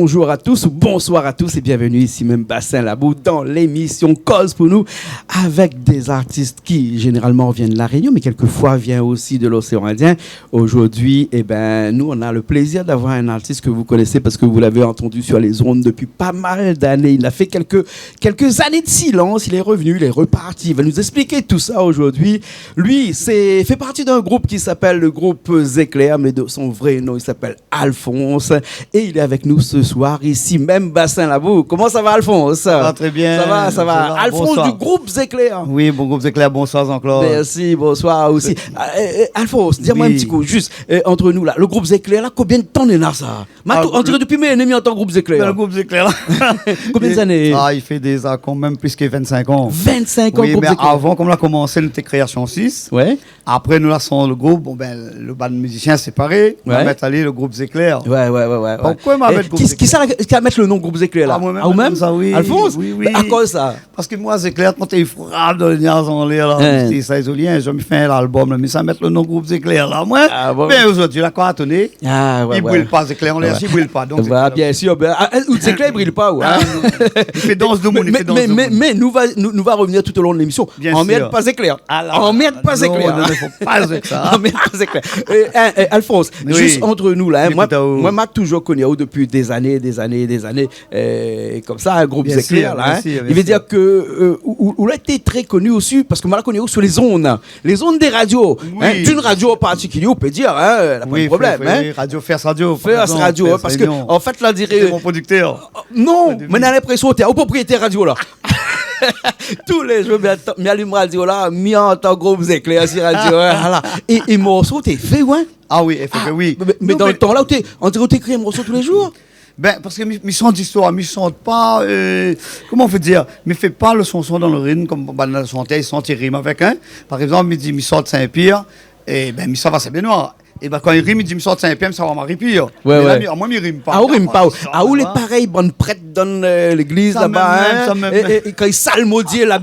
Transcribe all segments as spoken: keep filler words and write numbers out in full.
Bonjour à tous ou bonsoir à tous et bienvenue ici même Bassin Labou dans l'émission Koz pou nou, avec des artistes qui généralement viennent de La Réunion, mais quelquefois viennent aussi de l'océan Indien. Aujourd'hui, eh ben, nous, on a le plaisir d'avoir un artiste que vous connaissez parce que vous l'avez entendu sur les ondes depuis pas mal d'années. Il a fait quelques, quelques années de silence, il est revenu, il est reparti. Il va nous expliquer tout ça aujourd'hui. Lui, c'est, fait partie d'un groupe qui s'appelle le groupe Zéclair, mais de son vrai nom, il s'appelle Alphonse. Et il est avec nous ce soir, ici même, Bassin Labou. Comment ça va, Alphonse ? Ça va très bien. Ça va, ça va. Alphonse du groupe Zéclair. Oui, bon groupe Zéclair, bonsoir Jean-Claude. Merci, bonsoir aussi. Euh, euh, Alphonse, dis-moi un petit coup, juste, euh, entre nous là, le groupe Zéclair là, combien de temps néna sa ? Matou, on dirait depuis mé néna mi antan group Zéclair. Le group Zéclair la. Combien d'années ? Ah, il fait déjà quand même plus que vingt-cinq ans. Vingt-cinq ans, group Zéclair. Oui, mais avant, comme la commencé, nou té Création six. Ouais. Après, nou la son le group, bon, ben, le bann mizisien séparé, nou la mèt ali le group Zéclair. Ouais, ouais, ouais, ouais. Pourquoi ma mèt le group Zéclair ? Kisa la, kisa la mèt le nom group Zéclair la ? Ah, moin mèm. Ou mèm ? Alphonse ? Oui, oui, oui. Akoz sa ? Parske moin, Zéclair, kan té frap dan le niaz anlèr la, mi di sa lé zoli, in zour mi fé in album la, mi sa mèt le nom group Zéclair la, moin. Ah bon ? Ben, zordi la, koi, atann. Ah, ouais, ouais. I bril pa, Zéclair, on lé assi, i bril pa, donk Zéclair. Bien sûr, ben, ah, ah, Zéclair i bril pa, ou, hein ? Ah, non, non. I fé dans domoun, i fé dans domoun. Mais, mais, mais nou va, nou, nou va revenir tout au long de l'émission. Bien sûr. Anmèrd pa Zéclair. Ah la, anmèrd pa Zéclair. Non, non, non, fo pa Zéclair. Anmèrd pa Zéclair. Euh, hein, euh, Alphonse, juste entre nous là, hein, moin, moin, ma toujour koni aou depuis des années, des années, des années. Euh, é konmsa, in group Zéclair la, hein. Bien sûr, bien sûr. I vé dir ke, euh, ou, ou, ou la été très koni osi, parske moin la koni aou sur les ondes, les ondes des radios, hein, d'une radio en particulier, ou pé dir, hein, la pa de problèm, hein. Oui, oui, Radio First Radio, par exemple, First Radio, hein, First Radio, parske, an fèt, la diré... C'était mon producteur. Non, mé na linprésion ou té, ou propriétèr radio la. Tou lé zour, mi atann, mi alim radio la, mi antan group Zéclair si radio, hein, voilà. É, é morso té fé, ouais. Ah oui, éfèktivman, oui. Ah, mé, mé dan le tan la, ou té, on diré ou té ékri in morso tou lé zour. Ben, parske mi, mi shant zistoir, mi shant pa, euh, koman i fo dir, mi fé pa le shanson dan le rim, konm bann shantèr i shant, i rim avèk, hein. Par égzanp, mi di, mi sort Sin-Pièr, é ben, mi sava Sin-Benoi. É ben, kan i rim, i di, mi sort Sin-Pièr, mi sava Mari-Pièr. Ouais, ouais. Mé la, mi, ah, moin, mi rim pa. Ah, ou rim pa, ou, ah, ou lé parèy bann prèt dan, euh, légliz laba, hein. Sa mèm, sa mèm. É, é, é kan i salmodi la,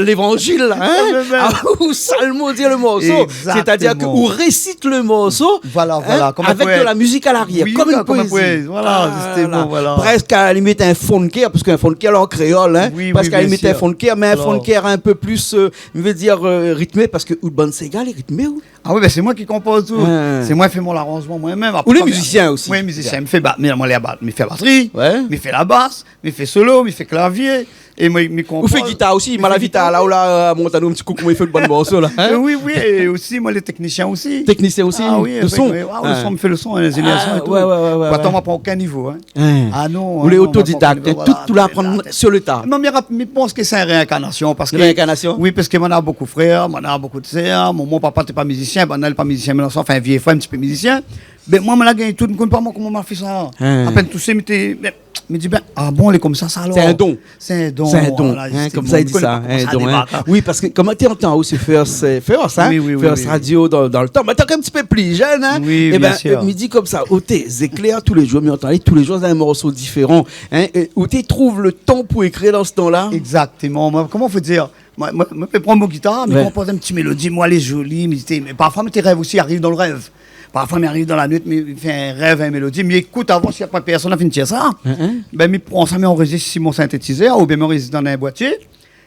lévanzil la, hein. Sa mèm, sa mèm. Ah, ou salmodi le morso. Exactement. C'est-à-dire que ou récit le morso, voilà, hein, voilà, comme un poète, avec de la musique à l'arrière, oui, comme une poésie. Voilà, comme un poète, voilà, justement, voilà. Presque à la limite un fon de cœur, parce qu'un fon de cœur, là, en créole, hein, oui, oui, bien sûr. Presque à la limite un fon de cœur, mais un fon de cœur un peu plus, euh, je veux dire, euh, rythmé, parce que ou bann séga lé rythmé, ou ? Ah oui, ben, c'est moi qui compose tout. Hein. C'est moi qui fais mon arrangement moi-même. Ou lé mizisien osi ? Après, moi, mizisien, mi fé ba-, mi, moin, lé ba-, mi fé batri, ouais, mi fé la bas, mi fé solo, mi fé klavié, é moin, mi konpoz. Ou fé gitar osi, mi fé gitar. Mala vita, la, ou la, euh, mont anou in ti kou koman i fé le bann morso la, hein ? Euh, oui, oui, é osi, moin, lé teknisien osi. Teknisien osi, le son. Ah oui, le son, mi fé le son, hein, lé zénérasyon é tout. Ah, ouais, ouais, ouais, ouais. Pourtan, moin la pa okin nivo, hein. Hein. Ah non, hein, non, moin la pa okin nivo, voilà, tout, tout la aprann sur le tas. Non, mé mi pans ke sé in réinkarnasyon, parske... Réinkarnasyon ? Oui, parske moin néna bokou frèr, moin néna bokou de sèr, mon, mon papa té pa mizisien, banna lé pa mizisien, mé sa, anfin, vié frèr, in ti pé mizisien. Ben, moin, moin la gingn tout, mi koné pa moin koman ma fé sa. Hein. Apèn tousé, mi té, ben, mi di, ben, ah bon, lé konmsa, sa, alor. Sé in don. Sé in don. Sé in don, voilà, hein, justement, konmsa i di sa, in don, hein. Oui, parske koman té antan osi First, euh, First, hein, oui, oui, oui, First Radio dan, dan le tan. Mé té in ti pé pli jenn, hein. Oui, bien sûr. É ben, mi di konmsa, oté, Zéclair, tou lé zour, mi antan, tou lé zour, sé in morso diféran, hein. É ou té trouv le tan pou ékri dan se tan la ? Exactement. Moin, koman i fo dir ? Moin, moin, moin, mi pran mon gitar, mi konpoz in ti mélodi, moin, lé zoli, mi di, mé parfoi, mé tes rèv osi i ariv dan le rèv. Parfoi, mi ariv dan la nuit, mi fé in rèv, in mélodi, mi ékout avan si pa pèrsone la fine tir sa. Hein, hein. Ben, mi pran sa, mi anrezis si mon sintétizèr, oubien mi anrezis dan in boitié.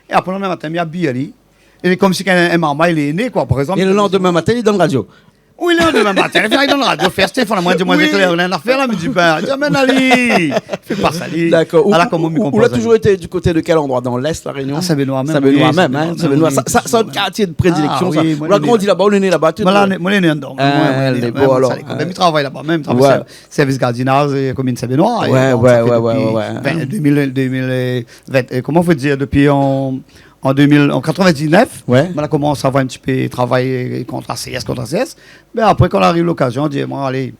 É apré, le landemin matin, mi abiy ali. É konmsi in, in marmay lé né, koi, par égzanp. É le landemin matin, li lé dan radio. Oui, le landemin matin, li vien dan radio, fé Stéphane, moin, di, moin, oui, Zéclair, néna in afèr la, mi di, ben, di, amenn ali. Fé pa sa, li. D'accord. Ala, ou, koman mi konpoz, ou la toujour été du koté de kèl androi ? Dan l'Est, La Rénion ? Ah, Sin-Benoi mèm, oui, Sin-Benoi mèm, hein, Sin-Benoi. Sa, sa, sé out kartié de prédileksyon, sa. Ah oui, moin lé né laba. Ou la grandi laba, ou lé né laba. Ah, moin lé né laba, alor. Ben, mi travay laba mèm, mi travay sèrvis gardinaz, euh, komin Sin-Benoi, é donk sa fé dopi vingt, deux mille, deux mille vingt, euh, koman i fo dir, dopi an, an deux mille, an quatre-vingt-dix-neuf, moin la komans avoir in ti pé travay, euh, kontra C S, kontra C S. Ben, apré, kan la ariv lokazyon, di amoin, alé,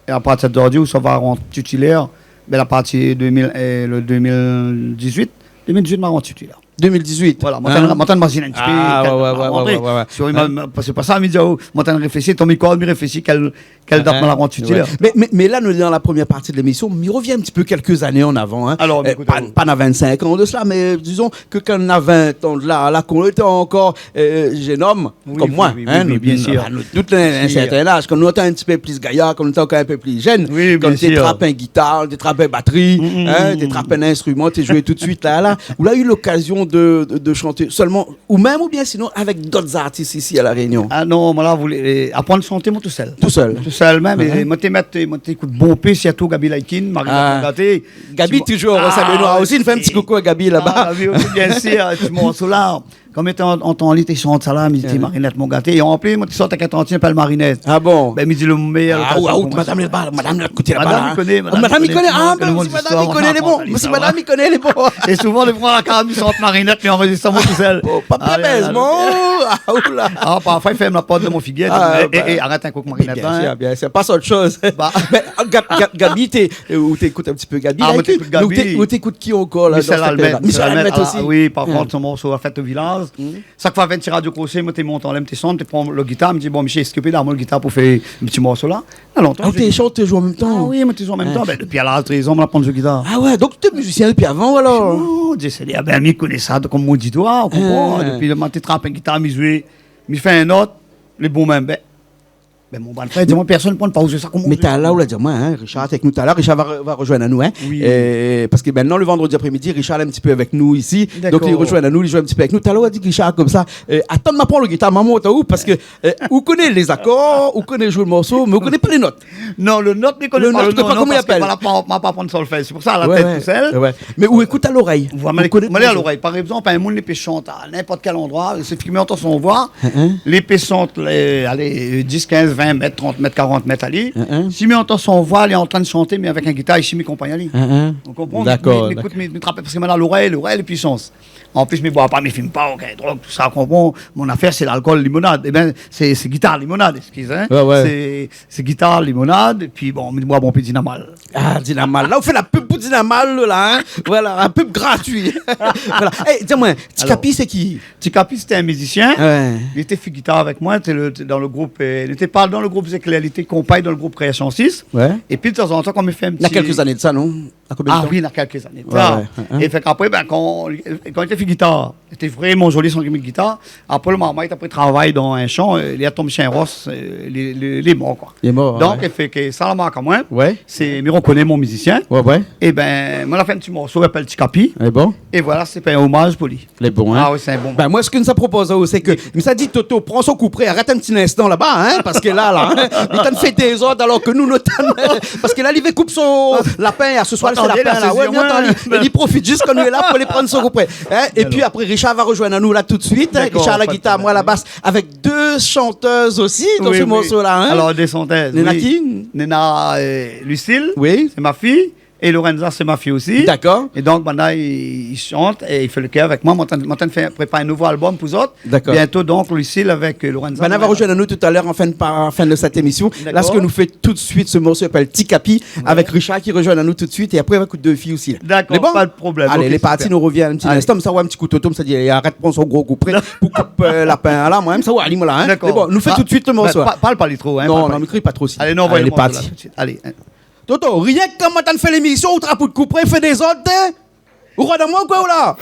é a partir de zordi, ou sa va rant titilèr, ben, a partir de deux mille, euh, le deux mille dix-huit, deux mille dix-huit, ma rant titilèr. Deux mille dix-huit. Voilà, moin té, moin té mazine in ti pé, ah, ouais, ouais, ouais. Sé pa sa, mi di, oh, moin té réfléshi, ton mikor, mi réfléshi, kèl, kèl dat moin la rant itil. Mé, mé, mé la, nou lé dan la premièr parti de lémisyon, mi rovien in ti pé kèlk zané an avan, hein. Alor, ékout, pa, pa na vinn-sink an de sela, mé dizon ke kan nou na vin an de la, la, kan nou lété ankor, euh, jenn om, kom moin, hein, nou, bien sir, nou tout, in sèrtin laz, kan nou té in ti pé pli gayar, kan nou té ankor in pé pli jenn, kan nou té trap in gitar, té trap in batri, hein, té trap in instriman, té zoué tout suit la, la. Ou la u lokazion de, de, de shanté solman ou mèm, oubien sinon avèk dot artis isi La Rényon ? Ah non, moin la, voulé, euh, aprann shanté moin tousèl. Tousèl ? Tousèl mèm, é moin té mèt, moin té ékout bonpé, sirtou Gaby Laïkin, Marinette Mon Gaté. Gaby, toujour, sa, nou osi, nou fé in ti koukou a Gaby laba. Ah, Gaby, oui, bien sir, ti morso la. Kan mi té an, antann li té shant sa la, mi té Marinette Mon Gaté. É an plis, moin té sort avèk in tantine i apèl Marinette. Ah bon ? Bin, mi di le méyèr lokazion pou moin. Ah, madam lé laba, madam lé koté laba, madam i koné, madam i koné. Ah, bin, si madam i koné, lé bon. Si madam i koné, lé bon. É souvan, défoi, la, kan mi shant Marinette, mi anrozis amoin tousèl. Oh, pa pèr, bèz, mon. Ah, oula. Ah, parfoi, i fèrm la port dan mon figir. Ah, é, é, arèt in kou, Marinette, bien sir, bien sir. Pas ot shoz. Mé, Gab-, Gab-, Gaby, té, euh, ou té ékout in ti pé Gaby, ah, moin té ékout Gaby. Mé ou té, ou té ékout ki ankor la, dan sèt épok-la ? Michel Almette osi. Michel Almette, ah oui, par kont, son morso La fèt o vilaz. Sak foi, vin ti radio krosé, moin té mont anlèr, mi té shant, té pran lo gitar, mi di, bon, mésyé, èske ou pé done amoin lo gitar pou fé in ti morso la ? Ah, ou té shant, té zoué an mèm tan ? Ah oui, moin té zoué an mèm tan. Bin, dopi laz trèz an, moin la aprann zoué gitar. Ah ouais, donk ou té mizisien dopi avan, alor ? Oh, Dieu Seigneur, bin, mi koné sa, kom mon di doi, ou konpran, dopi moin té trap in gitar, mi zoué, mi fé in not, lé bon mèm, bin, Bin, mon bann frèr i di amoin, pèrsone i aprann pa ou zoué sa, koman ou zoué sa ? Mé talèr ou la di amoin, hein, Richard avèk nou talèr, Richard va re-, va rozoinn anou, hein. Oui. Euh, parske mintnan, le vandrodi aprémidi, Richard lé in ti pé avèk nou isi. Dakor. Donk, li rozoinn anou, li zoué in ti pé avèk nou. Talèr ou la di Richard konmsa, euh, atann, ma pran lo gitar, momon, ou, parske, euh, ou koné lé zakor, ou koné zoué le morso, mé ou koné pa lé not. Non, le not, mi koné pa le not, non, parske moin la pa, moin la pa aprann solfèj. Sé pou sa, la tèt tousèl. Ouais, ouais. Mé ou ékout a lorèy. Voilà, ou koné, moin lé a lorèy. Par égzanp, in moun i pé shant a ninport kèl androi, i sifi mi antann son voi, li pé shant, lé, alé, dis, kinz, vin mèt, trant mèt, karant mèt, alé. Si mi antann son voi, li lé antrinn shanté, mé avèk in gitar, isi mi akonpagn ali. Ou konpran ? Dakor, mi, mi ékout, dakor. Mi, mi trap, parske moin la lorèy, lorèy lé puisans. An plis, mi boi pa, mi fim pa, okin drog, tousa, konpran ? Mon afèr, sé lalkol, limonad. Ében, sé, sé gitar, limonad, eskiz, hein. Ouais, ouais. Sé, sé gitar, limonad, épi bon, mi boi bonpé Dinamal. Ah, Dinamal. La, ou fé la pub pou Dinamal, la, hein. Voilà, la pub gratuit. Voilà. Eh, di amoin, Ti Kapi, sé ki ? Ti Kapi, sété in mizisien. Ouais. Li té fé gitar avèk moin, té le, té dan le group, euh, li té pa dan le group Zéklèr, li té konpagn dan le group Kréasion sis. Ouais. Épi, tazantan, kan mi fé in ti... Na kèlk zané de sa, non ? Na konbien de tan ? Ah oui, na kèlk zané de sa. Ouais, ouais. É fèk apré, bin, kan, kan li té fé gitar, té vréman zoli son gitar. Apré, le marmay té parti travay dan in shan, euh, li la tonm shien ros, euh, li, li, li lé mor, koi. Li lé mor, ouais. Donk, i fé ke sa la mark amoin. Ouais. Sé, mi rokoné mon mizisien. Ouais, ouais. Ében, moin la fé in ti morso, i apèl Ti Kapi. É bon ? É voilà, sé in omaz pou li. Lé bon, hein ? Ah oui, sé in bon. Bin, moin, sak mi sa propoz aou, sé ke, mi sa di, Toto, pran son koupré, arèt in ti linstan laba, hein, parske la, la, hein, li tann fé dézord, alor ke nou, nou tann, parske la, li vé koup son lapin, asé soir, sé lapin, la. Atann, la, sé... Ouais, mé atann, li, li profit zis kan nou lé la pou li pran son koupré. Hein, épi apré, Richard va rozoinn anou la tout suit, hein. Dakor, Richard la gitar, moin la bas, avèk dé shantèz osi dan se morso-la, hein. Oui, oui. Alor, dé shantèz, oui. Néna ki ? Néna, euh, Lucille, sé ma fiy. É Lorenza, sé ma fiy osi. Dakor. É donk, banna i, i shant é i fé le kèr avèk moin. Moin, moin, moin fé, prépar in nouvo album pou zot. Dakor. Bientôt, donk, Lucille avèk, euh, Lorenza. Banna va rozoinn anou talèr an fin de, pa-, an fin de sèt émisyon. Dakor. La, sak nou fé tout suit se morso i apèl Ti Kapi, avèk Richard ki rozoinn anou tout suit, é apré, va ékout dé fiy osi, la. Dakor, pa de problèm. Lé bon ? Alé, lé parti, nou rovien in ti linstan, mi sa oir in ti kou Toto, mi sa di, arèt pran son gro koupré pou koup, euh, lapin, la, moin, mi sa oir ali, moin, la, hein. Dakor. Lé bon, nou fé tout suit se morso, hein. Pa-, parl pa li tro, hein. Non, non, mi kri pa tro osi. Alé, nou anvoy le morso la tout suit. Alé, hein. Toto, rienk kan moin tann fé lémisyon, ou trap out koupré, fé dézord, té ? Ou rod amoin ou koi, ou la ?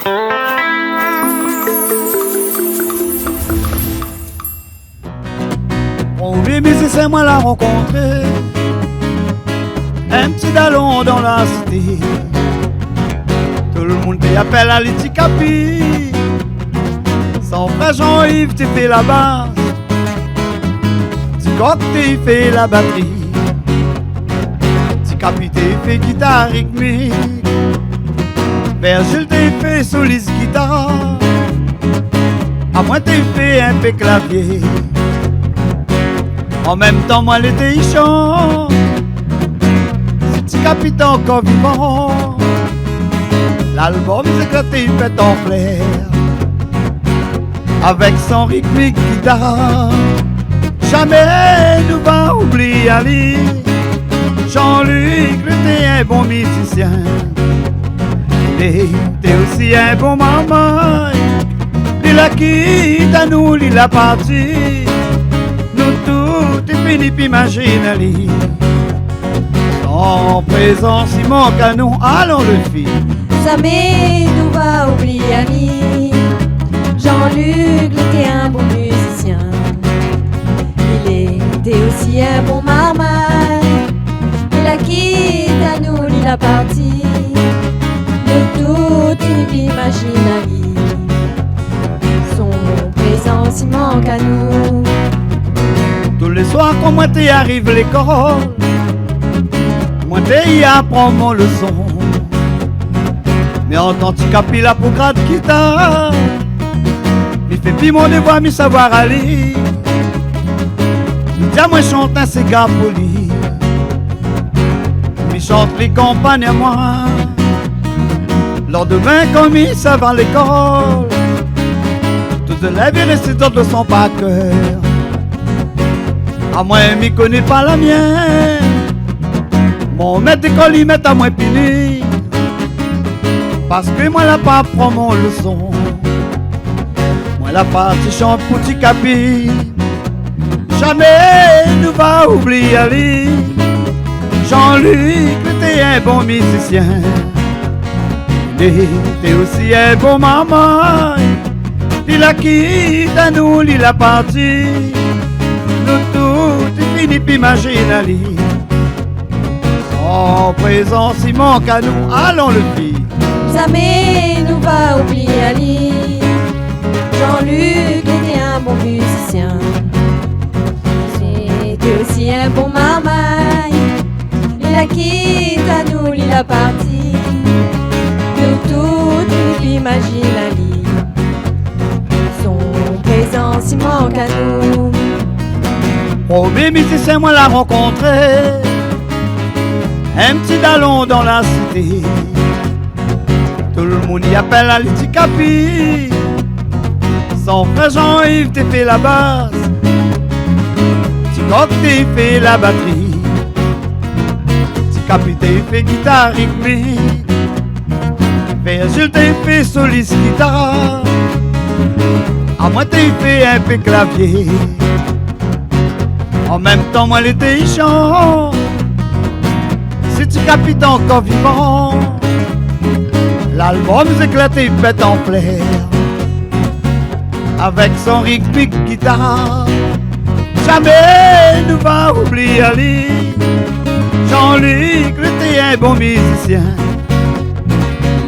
Promyé mizisien moin la rankontré, in ti dalon dan la sité. Tout le moun té apèl ali Ti Kapi. Son frèr Jean-Yves té fé la bas, Ti Kok té fé la batri. Ti Kapi té fé gitar ritmik, Virgile té fé solis gitar, amoin té fé in pé klavié. An mèm tan, moin lété i shant, si Ti Kapi té ankor vivan, lalbom Zéklèr té i pèt an flèr. Avèk son ritmik gitar, zamé nou va oubli ali. Jean-Luc, li té in bon mizisien. Té osi in bon marmay, li la kit anou, li la parti. Nou tout té fini pi imazine ali. Son prézans i mank anou, alon le fi. Zamé nou va oubliy ali. Jean-Luc, li té in bon mizisien. Li té osi in bon marmay. Li la kit anou, li la parti. Nou tout té fini pi imazine ali. Son prézans i mank anou. Tou le soir, kan moin té ariv lékol, moin té i aprann mon leson. Mé antan Ti Kapi la pou grat gitar, mi fé pi mon devoir, mi savoir ali. Mi di amoin shant in séga pou li. Mi shant, li konpagn amoin. Landemin, kan mi sava lékol, tout zélèv i résite zot leson par kèr. Amoin, mi koné pa la mienn. Mon mèt lékol i mèt amoin pini, parske moin la pa pran mon leson. Moin la parti shant pou Ti Kapi. Zamé nou va oubliy ali. Jean-Luc, li té in bon mizisien. Li té osi in bon marmay. Li la kit anou, li la parti. Nou tout té fini pi imazine ali. Son prézans i mank anou, alon le fi. Zamé nou va oubliy ali. Jean-Luc, li té in bon mizisien. Li té osi in bon marmay. Li la kit anou, li la parti. Nou tout té fini pi imazine ali. Son prézans i mank anou. Promié mizisien moin la rankontré, in ti dalon dan la sité. Tout le moun i apèl ali Ti Kapi. Son frèr Jean-Yves té fé la bas. Ti Kok té fé la batri. Ti Kapi té fé gitar ritmik. Virgile té fé solis gitar. Amoin té fé in pé klavié. An mèm tan, moin lété i shant. Si Ti Kapi té ankor vivan, lalbom Zéklat té i pèt an flèr. Avèk son ritmik gitar, zamé nou va oubliy ali. Jean-Luc, li té in bon mizisien.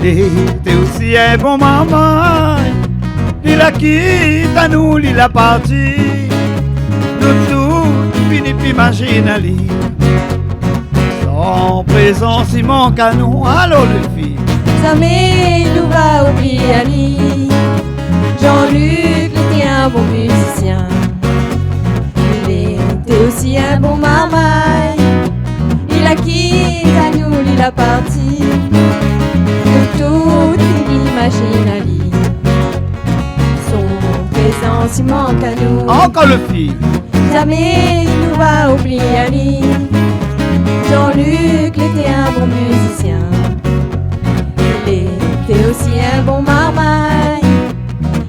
Li té osi in bon marmay. Li la kit anou, li la parti. Nou tout fini pi imazine ali. Son prézans i mank anou, alon le fi. Zamé nou va oubliy ali. Jean-Luc, li té in bon mizisien. Li té osi in bon marmay. Li la kit anou, li la parti. Nou tout fini pi imazine ali. Son prézans i mank anou. Ankor le fi. Zamé nou va oubliy ali. Jean-Luc, li té in bon mizisien. Li té osi in bon marmay.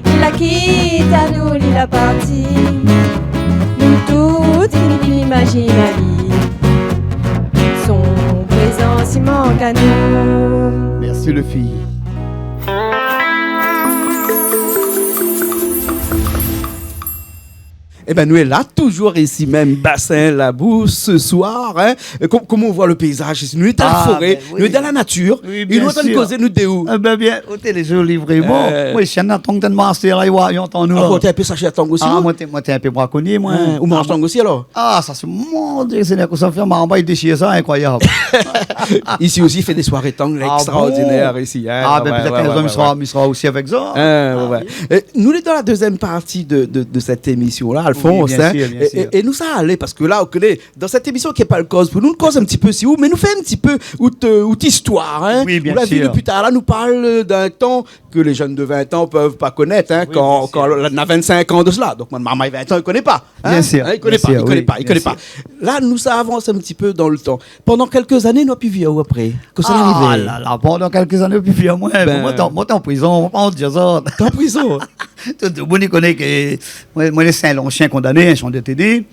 Li la kit anou, li la parti. Nou tout fini pi imazine ali. Son prézans i mank anou. Mersi le fi. Ében, nou lé la, toujour isi mèm, Bassin Labou, se soir, in. É kom-, koman ou voi le péizaz isi ? Nou lé dan la foré, nou lé dan la natir, é nou lé antrin kozé, nou dé ou ? Ében, bien, o, té lé zoli, vréman. Moin, si in atann dan marshé la, i voi, i antann nou la. Ankor, té in pé sashé la tang osi, ou ? Moin té, moin té in pé brakonié, moin. Ou manz tang osi, alor ? A, sa sé mon Dié, Ségnèr, kosa i fé, marmay i déshir sa, inkroiyab. Isi osi, i fé dé soiré tang ékstraordinèr isi, in. A bon ? A bin, pétèt in zour mi sra, mi sra osi avèk zot. É nou lé dan la dézièm parti de, de, de sèt émisyon-la, Alphonse, in. Oui, bien sûr, bien sûr. É, é nou sa alé, parske la, ou koné, dan sèt émisyon, ké pa le koz pou nou, nou koz in ti pé si ou, mé nou fé in ti pé out, out istoir, in. Oui, bien sûr. Ou la vi, dopi talèr la, nou parl d'in tan ke lé jenn de vin an i pé pa konèt, in, kan, kan la, na vin-sink an de sela. Donk, mon momon, vin an, i koné pa, in. Bien sir, i koné pa, i koné pa. La, nou sa avans in ti pé dan le tan. Pandan kèlk zané, nou la pi vi aou apré. Kosa la arivé ? Ah la la, pandan kèlk zané, nou la pi vi amoin. Bin. Moin, té an, moin té an prizon, moin pa ont dir sa. Té an prizon ? Tout, tout moun i koné ke moin, moin lé in ansien kondané, in, shantié détini.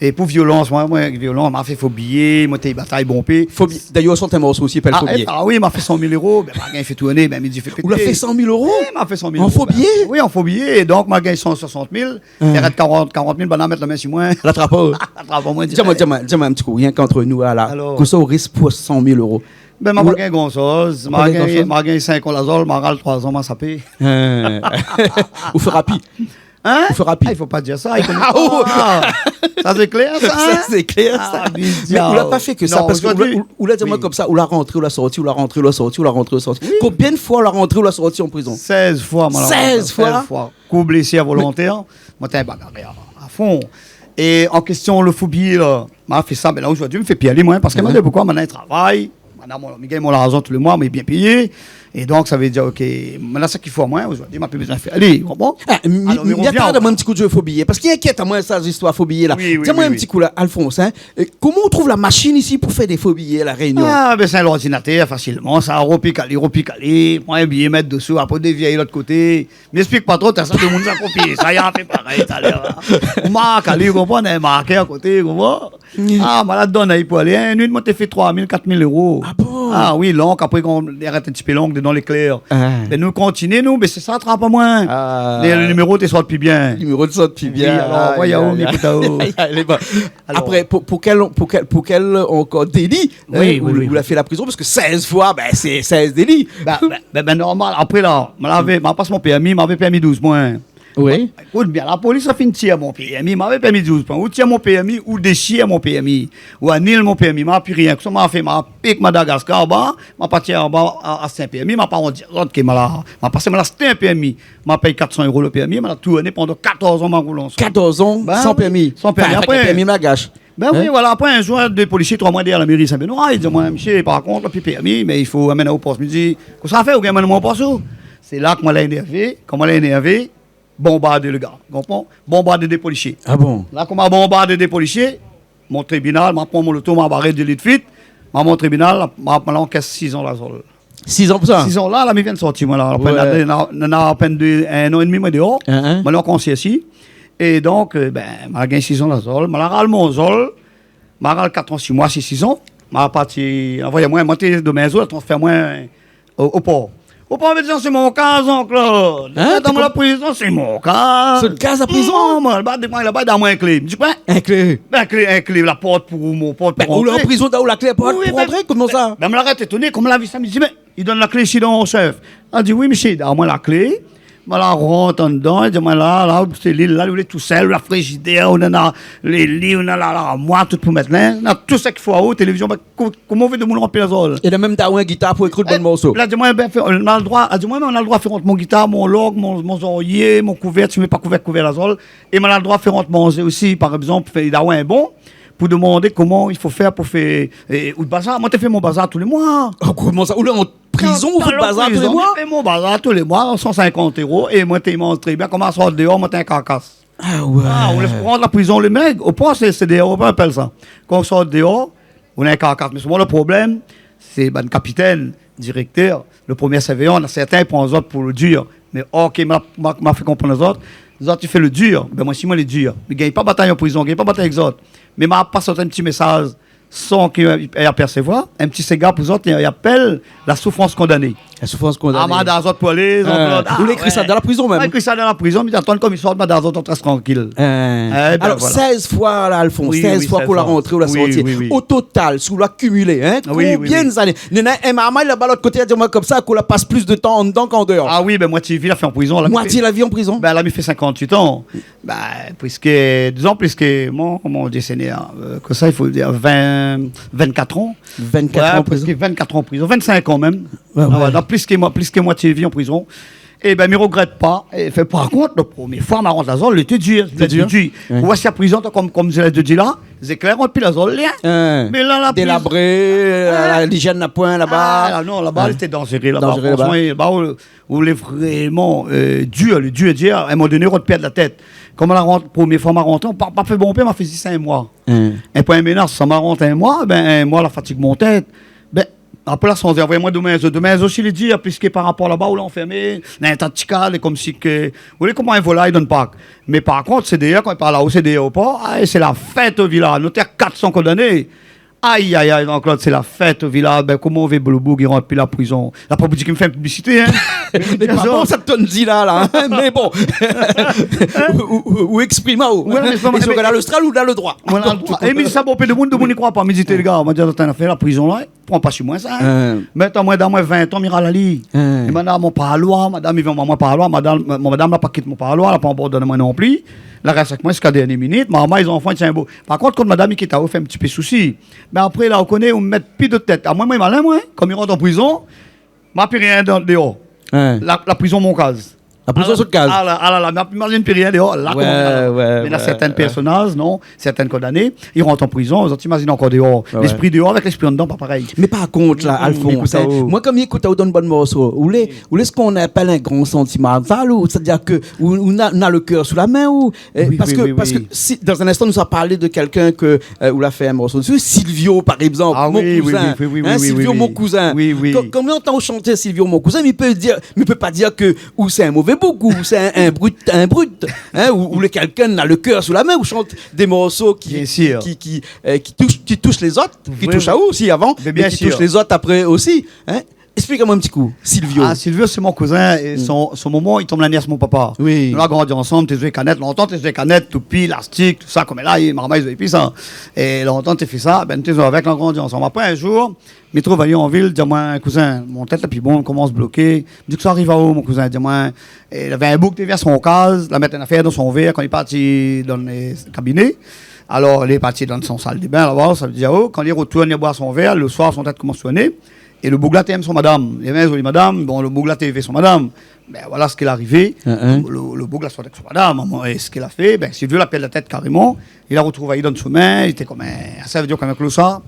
É pou violans, moin, moin, violans, ma fé fo biyé, moin té batay bonpé. Fo biyé. Dayèr, ou la sort in morso osi, i apèl Fo biyé. Ah oui, ma fé san mil éro, bin, ma gingn fé tourné, bin, mi di fé pété. Ou la fé san mil éro ? Oui, ma fé san mil éro. An fo biyé ? Bin oui, an fo biyé. É donk, ma gingn san soisant mil. Hein. I rès karant, karant mil, banna la mèt la min si moin. La trap aou. La trap amoin, di, di amoin, di amoin, di amoin in ti kou, rienk ant nou, ala. Alor ? Kosa ou risk pou san mil éro ? Bin, ma pa gingn gran shoz. Ou la pa gingn gran shoz ? Ma gingn, ma gingn sink an lazol, ma ral troi zan, ma sapé. Hein. Ou fé rapi. Hein ? Ou fé rapi. Ah, i fo pa dir sa, i koné pa. Ah, sa sé klèr, sa, hein ? Sa sé klèr, sa. Ah, mé ou la pa fé ke sa, parske ou la, ou, ou la di amoin konmsa, ou la rantré, ou la sorti, ou la rantré, ou la sorti, ou la rantré, ou la sorti. Oui. Konbien de foi ou la rantré, ou la sorti an prizon ? Sèz foi, moin la rantré. Sèz foi ? Sèz foi. Kou blésé involontèr, moin té in bagarèr a fon. É an késtion le fo biyé la, ma fé sa, mé la, zordi, mi fé pi alé, moin, parske moin, poukoi, moin na in travay, moin na mon, mi gingn mon larzan tou lé moi, mi lé bien péyé. É donk, sa vé dir, OK, moin na sak i fo amoin, zordi, ma pi bezoin fé alé, ou konpran ? Ah, mi, alor, mi, mi rovien atann amoin in ti kou de fo biyé, parske i inkièt amoin, sa, zistoir fo biyé la. Oui, oui, oui, oui. Di amoin in ti kou la, Alphonse, hein, é koman ou trouv la mashine isi pou fé dé fo biyé La Rényon ? Ah, bin, sé lordinatèr, fasilman, sa, ropik alé, ropik alé, pran in biyé, mèt desou, apré dévié lot koté. Mi ésplik pa tro, ta sa, demoun sa kopié sa, i fé parèy talèr la. Ou mark ali, ou konpran, in markèr a koté, ou konpran ? Ah, moin la donn ali pou alé, in nuit, moin té fé troi mil, kat mil éro. Ah bon ? Ah oui, long, apré, kan i arèt in ti pé long, dedan léklèr. Ah. Bin, nou kontinié, nou, mé sé sa, trap amoin. Ah. Mé le niméro té sort pi bien. Le niméro té sort pi bien. Oui, alor, voyé, ou, mi ékout aou. Ay, ay, ay, lé bon. Alor. Apré, pou, pou kèl, pou kèl, pou kèl ankor déli, hein, ou, ou la fé la prizon, parske sèz foi, bin, sé sèz déli. Bin, bin, bin, bin, normal. Apré la, moin lavé, ma pas mon pèrmi, ma lavé pèrmi douz poin. Oui. Ékout bien, la polis la fine tir mon pèrmi, ma lavé pèrmi douz poin. Ou tir mon pèrmi, ou déshir mon pèrmi, ou anil mon pèrmi, ma pi rien. Kosa ma fé, ma pik Madagaskar anba, ma parti anba a, ashté in pèrmi, ma pa rant dir azot ke ma la, ma pasé, ma la ashté in pèrmi. Ma pèy kat san éro le pèrmi, ma la tourné pandan katorz an, ma roul ansanm. Katorz an san pèrmi. Bin oui, san pèrmi. Anfin, apré, avèk in pèrmi malgash. Bin oui, voilà. Apré, in zour, dé polisié i trouv amoin dèyèr la méri Sin-Benoit, i di amoin, mésyé, par kont, la pi pèrmi, mé i fo amenn aou o pos. Mi di, kosa i fé, ou gingn amenn amoin o pos, ou ? Sé la ke moin la énèrvé, kan moin la énèrvé, bonbardé le gar, ou konpran ? Bonbardé dé polisié. Ah bon ? La, kan ma bonbardé dé polisié, mon tribinal, ma pran mon loto, ma baré dé lit fuit, ma mont tribinal, ma, ma la ankès siz an lazol. Siz an pou sa ? Siz an la, la mi vien sorti, moin la. Apré, na, na, na apèn dé, in an é dmi, moin déor. Hein, hein. Moin la ankor sirsi. É donk, euh, bin, ma la gingn siz an lazol. Ma la ral mon zol. Ma ral kat an sis moi, si siz an. Ma la parti, anvoy amoin, moin té domin zol, transfèr amoin o, o por. O por, mi di, sa sé mon kaz, Jean-Claude. Hein ? Atann, moin, la prizon sé mon kaz. Sé out kaz, la prizon ? Non, moin, laba, dé moin, laba, done amoin in klé. Mi di, koi ? In klé ? Bin, in klé, in klé, la port pou mon port pou rantré. Bin, ou lé an prizon, ou la klé la port pou rantré, koman sa ? Bin, moin la rès étoné, koman la vi sa, mi di, mé i donn la klé isi, donk, mon shèf. La di, oui, mésyé, done amoin la klé. Moin la rant andan, li di amoin, la, la, ou selil la, ou lé tousèl, ou la frizidèr, ou na lé liv, ou na la, larmoir, tout pou mèt linz, na tout sak i fo aou, télévizion, bin, ko-, koman ou vé demoun ranpli la zol ? É la mèm done aou in gitar pou ékri bann morso. La di amoin, bin, fé, ou na le droi, la di amoin, mé ou na le droi fé rant mon gitar, mon lorg, mon, mon zorié, mon kouvèr, si mi mèt pa kouvèr, kouvèr la zol. É moin na le droi fé rant manzé osi, par égzanp, fé, done amoin in bon, pou domandé koman i fo fèr pou fé, é, out bazar. Moin té fé mon bazar tou lé moi. Oh, koman sa ? Ou lé an prizon, ou fé out bazar tou lé moi ? Moin té fé mon bazar tou lé moi, san sinkant éro, é moin té manz tré bien. Kan ma sort déor, moin té in karkas. Ah ouais. Ah, ou lé rant la prizon, lé mèg. O port, sé, sé déor, o port i apèl sa. Kan ou sort déor, ou na in karkas. Mé souvan, le problèm, sé bann kapitèn, dirèktèr, le promié sirvéyan, na sèrtin i pran azot pou le dir. Mé OK, ma, ma, ma fé konprann azot. Zot i fé le dir. Bin, moin, si moin lé dir, mi gingn pa batay an prizon, gingn pa batay èk zot. Mé ma pas in ti mésaz san ke i apèrsevoir, in ti séga pou zot, i apèl la soufrans kondané. La soufrans kondané. Ah, ma done azot pou alé, zot, ah, ou lé ékri sa dan la prizon mèm ? Moin ékri sa dan la prizon, mi atann kom i sort, ma done azot, zot rès trankil. Alor, sèz foi la, Alphonse, sèz foi k'ou la rantré, ou la sorti. Oui, oui, oui. O total, si ou la kimilé, hein, konbien zané ? Néna in marmay laba lot koté, la di amoin konmsa, k'ou la pas plis de tan andan k'an déor. Ah oui, bin, moitié vi la fé an prizon, la. Moitié la vi an prizon ? Bin, la mi fé sinkant-uit an. Bin, pliske, dizon, pliske, mon, koman i di, Sényèr, euh, kosa i fo dir, vin, vin-kat an. Vin-kat an an prizon. Ouais, pliske vin-kat an an prizon, vin-sink an mèm. Ouais, ouais. Ah ouais, donk pliske moi-, pliske moitié vi an prizon. Ében, mi rogrèt pa. É fé, par kont, lo promié foi ma rant la zol, lété dir. Lété dir. Ou oi, si la prizon, konm, konm zot la di la, zéklèr i rant pi la zol, lien. Mé la, la priz-, délabré, la, lizièn na poin laba. Ah, non, laba, lété danzéré, laba. Danzéré, laba. Fransman, laba, ou, ou lé vréman, euh, dir, lé dir, dir. A in moman doné, ou pèrd la tèt. Konm la rant, promié foi ma rantré, pa, pa fé bonpé, ma fé zis in moi. É pou in ménas, sa ma rant in moi, bin, in moi, la fatig mon tèt. Bin, apré la sanzé, anvoy amoin domin, domin osi, li di, a plis ke par rapor laba, ou lé anfèrmé, na in ta ti kaz, é konmsi ke, ou lé konm in volay dann park. Mé par kont, sé déor, kan i parl la-o, sé déor o por, ah, sé la fèt o vilaz, nou té a kat san kondané. Ay, ay, ay, Jean-Claude, sé la fèt o vilaz, bin, koman ou vé lo boug i rant pi la prizon ? La pa pou di ke mi fé in piblisité, hein. Mé pa bon, sa ke ou di la, la, hein. Mé bon. Ou, ou, ou, ou éksprim aou. Ouais, mé sé pa, mé zot lé dan Lostral ou dan lo droi. Voilà, lo droi. É mi di sa bonpé domoun, domoun i kroi pa. Mi di, té, lé gar, ma di, atann, la fé la prizon la, pran pa si moin sa, hein. Mé atann, moin, dan moin vin tan, mi ral ali. É madam, mon parloir, madam, i vien, moin, mon parloir, madam, mon madam la pa kit mon parloir, la pa abandonn amoin non pli. La rès avèk moin ziska dèrnié minit. Momon, lé zanfan, i tien bo. Par kont, kan madam i kit aou, fé in ti pé sousi. Mé apré, la, ou koné, ou mèt pi de tèt. Amoin, moin, malin, moin, kan mi rant an prizon, ma pi rien dan, déor. La, la prizon, mon kaz. La prizon, sé out kaz. Ah la, ah la la, mé imazine pi rien déor. La, koman i va ? Mé na sèrtin pèrsonaz, non, sèrtin kondané, i rant an prizon, zot i imazine ankor déor. Léspri déor avèk léspri andan, pa parèy. Mé par kont, la, Alphonse, hein, moin, kan mi ékout aou dann bann morso, ou lé, ou lé sak i apèl in gran santimantal, ou, sétadir ke ou, ou na, na lo kèr sou la min, ou, euh, parske, parske si, dan in instan, nou sa parl de kèlkin ke, euh, ou la fé in morso dési, Silvio, par égzanp, mon kouzin. Hein, Silvio, mon kouzin. Kan, kan mi antann aou shanté Silvio, mon kouzin, mi pé dir, mi pé pa dir ke ou sé in mové boug, ou sé in, in brit, in brit, hein, ou, ou lé kèlkin na lo kèr sou la min, ou shant dé morso ki, ki, ki, euh, ki toush, ki toush lézot, ki toush aou osi avan, mé ki toush lézot apré osi, hein. Éksplik amoin in ti kou, Silvio. Ah, Silvio, sé mon kouzin, é son, son momon, i tonm la niès mon papa. Nou la grandi ansanm, té zoué kanèt, lontan té zoué kanèt, toupi, lastik, tousa, koméla, é marmay i zoué pi sa. É lontan té fé sa, bin, té zoué avèk, la grandi ansanm. Apré, in zour, mi trouv ali an vil, di amoin, kouzin, mon tèt la pi bon, komans bloké. Mi di, kosa i ariv aou, mon kouzin ? Di amoin, é, lavé in boug té vien son kaz, la mèt in afèr dan son vèr, kan li parti dan, euh, kabiné. Alor, li lé parti dan son sal de bin laba, sa vé dir, oh, kan li rotourn, li boir son vèr, lo soir, son tèt komans tourné. É lo boug la té èm son madam. Li lavé in zoli madam, bon, lo boug la té èm son madam. Bin, voilà sak la arivé. Lo, lo boug la sort avèk son madam, é sak la fé, bin, Silvio la pèrd la tèt karéman. Li la rotrouv ali dan shomin, li té konm in, sa vé dir konm in klosar.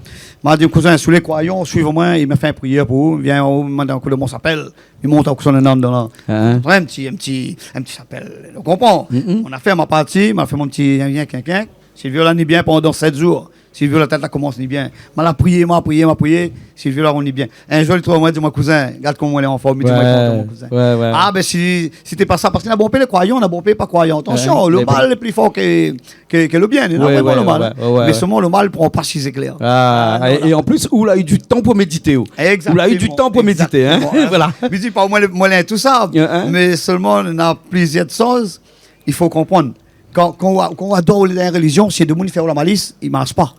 Ma di, kouzin, si ou lé kroiyan, suiv amoin, é ma fé in prièr pou ou, vien, ou, ma domann aou koman i apèl, é mont aou kosa néna dan la. In ti, in ti, in ti sapèl, ou konpran. Mon afèr, ma parti, ma fé mon ti, vien, kink, kink. Silvio la ni bien pandan sèt zour. Silvio la tèt la komans ni bien. Ma la priyé, ma priyé, ma priyé. Silvio la ni bien. In zour, li trouv amoin, di amoin, kouzin, gard koman moin lé an form, li di amoin, koman, mon kouzin. Ah, bin, si, si té pa sa, parske na bonpé lé kroiyan, na bonpé pa kroiyan. Atansion, lo mal lé pli for ke, ke, ke lo bien, non, vréman, lo mal. Mé solman, lo mal i pran pa si zéklèr. Ah, é, é an plis, ou la u du tan pou médité, ou. Ou la u du tan pou médité, hein. Voilà. Mi di pa, moin lé, moin lé tousa. Mé solman, na plizièr shoz i fo konprann. Kan, kan ou, kan ou ador dan in rélizion, si demoun i fé aou la malis, i marsh pa.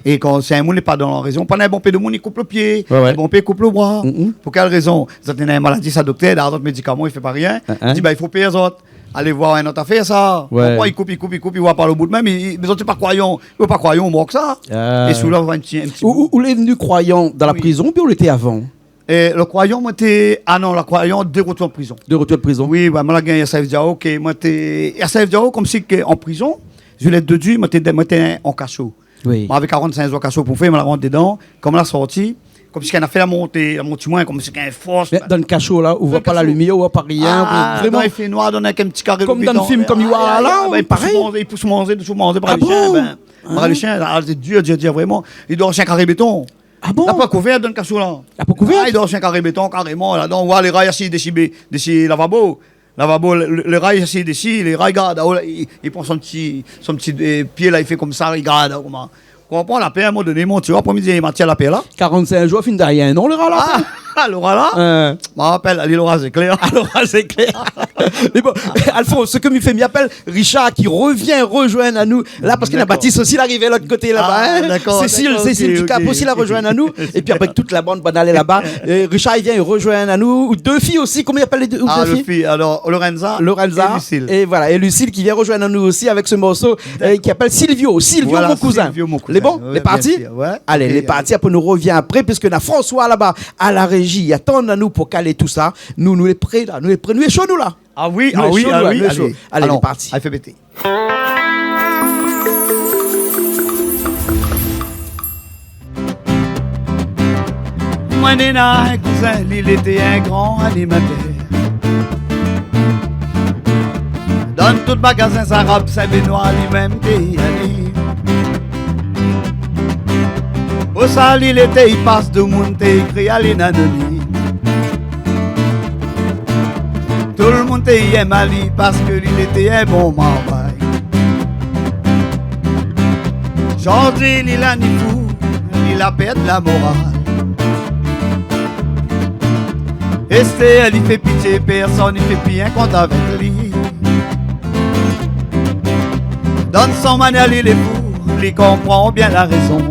É kan sé in moun lé pa dan la rézon, pa na bonpé demoun i koup lo pié, bonpé i koup lo bra. Pou kèl rézon ? Zot néna in maladi, sa doktèr, la, zot médikaman, i fé pa rien. Di, ba, i fo pèy azot. Alé voir in ot afèr, sa. Konpran, i koup, i koup, i koup, i voi pa lo bout mèm, i, i, mé zot lé pa kroiyan, zot lé pa kroiyan, ou mor sa. É si ou la, in ti, in ti bout. Ou, ou lé vni kroiyan dan la prizon, oubien ou lété avan ? É lo kroiyan, moin té, ah non, lo kroiyan, dé rotour prizon. Dé rotour prizon. Oui, ouais, moin la gingn S A F Diao, ke moin té, S A F Diao, konmsi ke an prizon, zilèt de di, moin té, moin té an kasho. Moin lavé karant-sink zour kasho pou fé, moin la rant dedan, kan moin la sorti, konmsi ke na fé la monté, la monté moin, konmsi ke in fors. Mé dan kasho la, ou voi pa la limièr, ou voi pa rien, vréman. Ah, non, i fé noir, dan in ti karé. Konm dan film, konm i voi la, parèy. I pous manzé, i pous manzé, i pous manzé par lé shien, bin, par lé shien, ah, sé dir, dir, dir, vréman. I dor si in karé béton. Ah bon ? Na pa kouvèr dan kasho la. Na pa kouvèr ? Ah, i dor si in karé béton, karéman, ladan, ou voi lé ra i asiz dési, bé-, dési lavabo. Lavabo, lé, lé ra i asiz dési, lé ra i gard, ah, i, i pran son ti, son ti, euh, pié la, i fé konmsa, i gard, ah, koman. Konpran, la pèr, a in moman doné, mon ti, apré midi, ma tir la pèr la. Karant-sink zour, fine dèryèr, non, lé ra la ? Ah, lé ra la ? Ma rapèl, lé ra zéklèr. Ah, lé ra zéklèr. Mé bon, Alphonse, sak mi fé, mi apèl Richard ki revien rozoinn anou la, parske na Batis osi, la arivé lot koté laba, hein. Dakor. Cécile, Cécile Ducap osi la rozoinn anou. É pi apré tout la bann, bann alé laba. É Richard, i vien rozoinn anou. Ou dé fiy osi, koman i apèl lé dé, ou dé fiy ? Ah, lo fiy, alor, Lorenza é Lucille. É voilà, é Lucille ki vien rozoinn anou osi avèk se morso, euh, ki apèl Silvio. Silvio, mon kouzin. Lé bon ? Lé parti ? Alé, lé parti, apré nou revien apré, puiske na François laba, a la J atann anou pou kalé tousa. Nou, nou lé pré la, nou lé pré, nou lé sho nou la. Ah oui, nou lé sho nou la, nou lé sho. Alé, alon, lé parti. Alé, fé pété. Moin néna in kouzin, li lété in gran animatèr. Dan tout magazin zarab Sin-Benoi, li mèm té i alé. Pou sa li lété i pas, domoun té i kri ali in anonim. Tout moun té i èm ali parske li lété in bon marbay. Zordi li la ni fou, li la pèrd la moral. Estèr li fé pitié, pèrsone i fé pi in kont avèk li. Dan son manièr li lé fou, li konpran bien la rézon.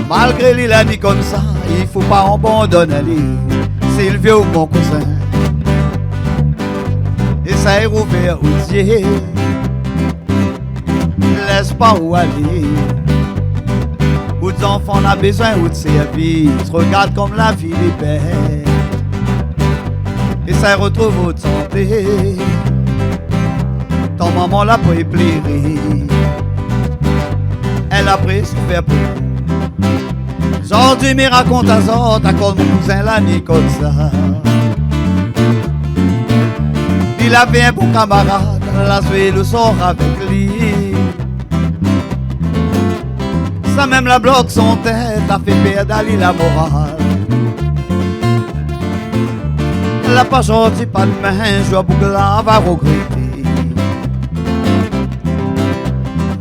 Malgré li la ni konmsa, i fo pa abandone ali. Silvio, mon kouzin, éséy rouvèr out zié. Lès pa ou alé. Out zanfan la bezoin out sèrvis. Regard konm la vi lé bèl. Éséy rotrouv out santé. Ton momon la pou pléré. Èl la pré soufèr pou ou. Zordi mi rakont azot akoz mon kouzin la ni konmsa. Li lavé in bon kamarad, la zoué lo sor avèk li. Sa mèm la blok son tèt, la fé pèrd ali la moral. La pa zordi, pa domin, zour boug la va rogrété.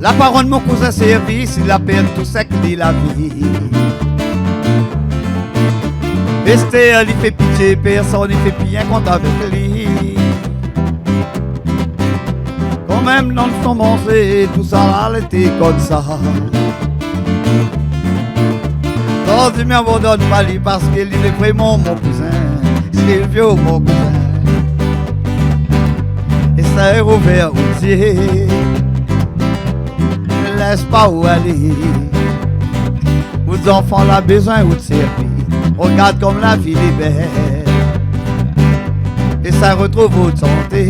La pa rann mon kouzin sèrvis, li la pèrd tou sèk li la vi. Estèr li fé pitié, pèrsone i fé pi in kont avèk li. Kanmèm dan son manzé, tousa la lété konmsa. Zordi mi abandone pa li parske li lé vréman mon kouzin. Silvio, mon kouzin, éséy rouvèr out zié. Lès pa ou alé. Out zanfan la bezoin out sèrvis. Regard konm la vi lé bèl. Éséy rotrouv out santé.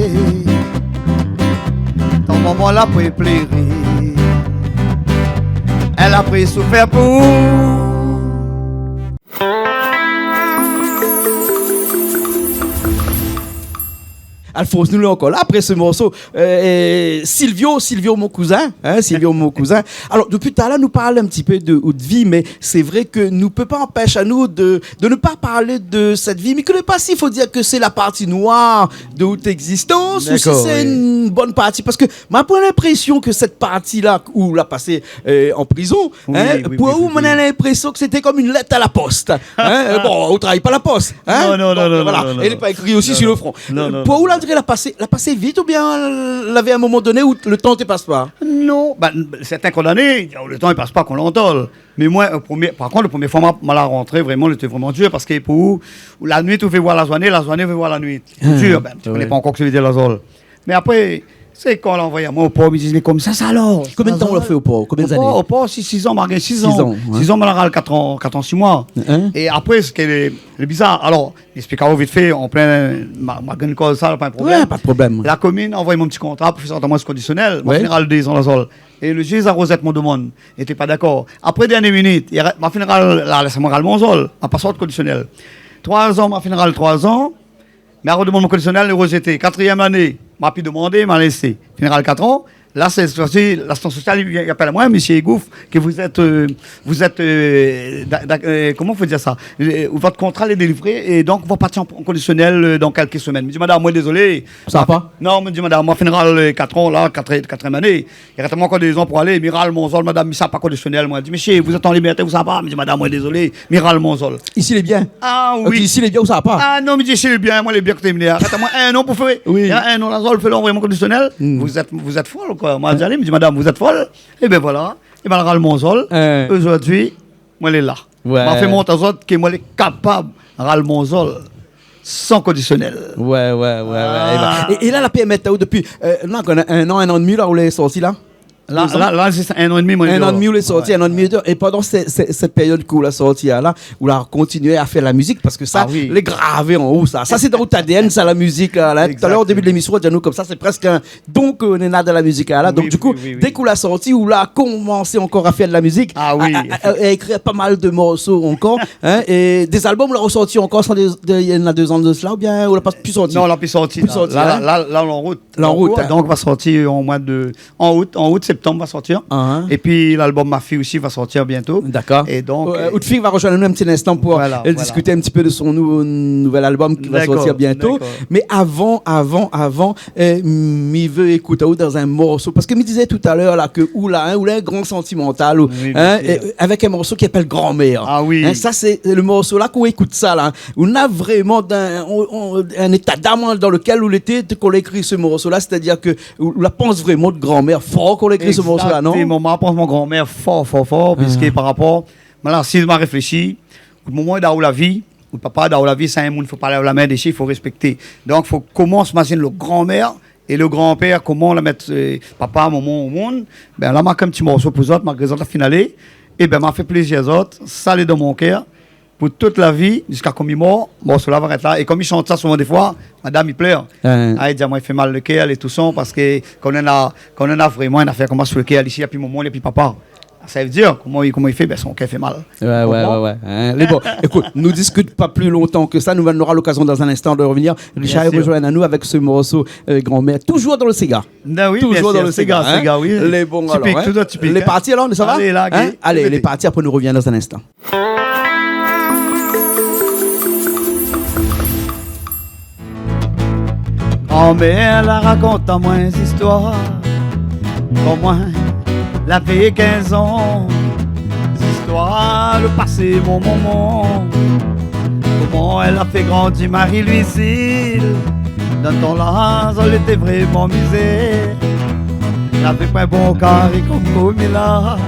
Ton momon la pou pléré. Èl la pré soufèr pou ou. Alphonse, nou lé ankor la apré se morso. Euh, euh, Silvio, Silvio mon kouzin, hein, Silvio mon kouzin. Alor, dopi talèr nou parl in ti pé de out vi, mé sé vré ke nou pé pa anpèsh anou de, de ne pa parl de sèt vi. Mi koné pa si fo dir ke sé la parti noir de out égzistans ou si sé in bone parti. Dakor, oui. Parske ma pran linprésion ke sèt parti la ou la pasé, euh, an prizon, oui, hein, oui, pou ou, oui, moin na linprésion ke sété konm in lèt a la pos, hein. Euh, bon, ou travay pa la pos, hein. Non, non, non, non, non. Donk, voilà. Non, non. É li lé pa ékri osi si lo fron. Non, non, non. Pou ou, la diré la pasé, la pasé vit oubien lavé in moman doné ou lo tan té pas pa ? Non, ben, sèrtin kondané, lo tan i pas pa kan ou lé an tol. Mé moin, euh, promié, par kont, lo promié foi ma, ma la rantré, vréman, lété vréman dir, parske pou ou, la nuit ou vé voir la zourné, la zourné ou vé voir la nuit. Lé dir, ben, ou koné pa ankor kosa i vé dir la zol. Mé apré, sé kan la anvoy amoin o por, mi di, mé konmsa sa alor ? Konbien d'tan ou la fé o por ? Konbien d'ané ? O por, o por, si, sis an, ma gingn sis an. Sis an, ouais. Sis an, ma la ral kat an, kat an sis moi. Hein ? É apré, sak lé, lé bizar, alor, mi ésplik aou vit fé, an plin, ma, ma gingn koz sa, pa in problèm. Ouais, pa de problèm. La komine la anvoy amoin in ti kontra pou fé sort amoin sou kondisionèl. Ouais. Ma fine ral dé zan la zol. É lo ziz la rozèt mon demann. Li lété pa dakor. Apré, dernié minit, li arèt, ma fine ral, la, lès amoin ral mon zol. Ma pa sort kondisionèl. Troi zan, ma fine ral troi zan. Mé arodemann mon kondisionèl, li rozété. Katrièm ané, ma pi demandé, ma lésé. Fine ral kat an. La, sé, sèt foi si, lastans sosial i, i apèl amoin, mésyé Gouf, ke vous êtes, euh, vous êtes, euh, da-, da-, euh, comment faut dire ça ? Euh, votre contrat est délivré et donc vous partez en, en conditionnel, euh, dans quelques semaines. Mi di, madam, moin dézolé. Sa pa ? Non, mi di, madam, moin fine ral, euh, kat an la, kat, katrièm ané. I rès amoin ankor dé zan pou alé, mi ral mon zol, madam, mi sava pa kondisionèl, moin. Di, mésyé, vous êtes en liberté, ou sava pa ? Mi di, madam, moin dézolé, mi ral mon zol. Isi lé bien. Ah oui. Ok, isi lé bien, ou sava pa ? Ah non, mi di, isi lé bien, moin lé bien koté mi lé. Atann amoin in an pou fé. Oui. Néna in an la zol, fé la anvoy amoin kondisionèl. Hmm. Vous êtes, vous êtes folle, koi. Moin la di ali, mi di, madam, vous êtes folle. É ben voilà. É ben, la ral mon zol. Hein. Zordi, moin lé la. Ouais. Ma fé mont azot ke moin lé kapab ral mon zol san kondisionèl. Ouais, ouais, ouais, ouais. Ah. É ben, é, é la, la pèrmèt aou dopi, euh, non, kan in an, in an é dmi la, ou lé sorti la ? La, la, la, sé in an é dmi, mwin. In an é dmi ou la sorti, in an é dmi. É pandan sé, sé, sèt périod ke ou la sorti la, ou la kontinié a fé la mizik, parske sa, lé gravé an ou, sa. Sa, sé dan out A D N, sa, la mizik, la. Talèr, o débi de lémision, ou la di anou konmsa, sé prèsk in don ke néna dan la mizik, la. Donk, du kou, dé ke ou la sorti, ou la komansé ankor a fé la mizik, a, a, a ékrir pa mal de morso ankor, in, é dé albom, ou la resorti ankor, sa, dé, dé, néna dé zan de sela, oubien ou la pa pi sorti ? Non, la pi sorti, la. La, la, la, la, an rout. An rout, in. Donk, va sorti o mwa de an out, an out, séptanm va sorti. Épi lalbom Ma Fi osi va sorti bientôt. Dakor. É donk, out fiy va rozoinn anou in ti linstan pou diskit in ti pé de son nou-, nouvèl albom ki va sorti bientôt. Mé avan, avan, avan, mi vé ékout aou dan in morso. Parske mi té di talèr la ke ou la, in, ou la in gran santimantal, ou, avèk in morso ki apèl Granmèr. A wi. In, sa sé le morso la, kan ou ékout sa la, ou na vréman in, in, in éta d'am dan lekèl ou lété, kan ou la ékri se morso la, sétadir ke ou, ou la pans vréman out granmèr for kan ou la ékri se morso la, non ? Exactement. Mwin la pans mon granmèr for, for, for, piske par rapor, mwin la asiz, mwin la réfléshi, out momon la done aou la vi, out papa la done aou la vi, sa in moun, fo pa lèv la min dési, fo réspèkté. Donk, fo komans mazine le granmèr é le granpèr, koman la mèt, papa, momon o monn. Bin, la, ma ékri in ti morso pou zot, malgré zot la fine alé. É bin, ma fé plézir azot, sa lé dan mon kèr. Pou tout la vi, ziska kan mi mor, morso la va rès la. É kan mi shant sa, souvan défoi, madam i plèr. Hin. A, i di amwin i fé mal le kèr, lé tousan, parske kan ou néna, kan ou néna vréman in nafèr konmsa sou le kèr, isi, na pi momon, na pi papa. Sa i vé dir, koman i, koman i fé, bin, son kèr i fé mal. Wé, wé, wé, wé. Hin, lé bon. Ékout, nou diskit pa pli lontan ke sa, nou nora lokazion dan in instan de revenir. Richard i rezoinn anou avèk se morso, euh, Granmèr, toujour dan le séga. Bin wi, toujour dan le séga, séga, wi. Lé bon, tipik, alor, hin. Toujour tipik, hin. Lé parti alor, sa va ? Alé, la, hin ? Alé, lé parti, apré nou revien dan in instan. Granmèr la rakont amwin zistoir, koman lavé kinz an, zistoir le pasé mon momon, koman èl la fé grandi Marie-Louisile. Dan tan la, zot lété vréman mizèr. Lavé pwin bon kari konm koméla.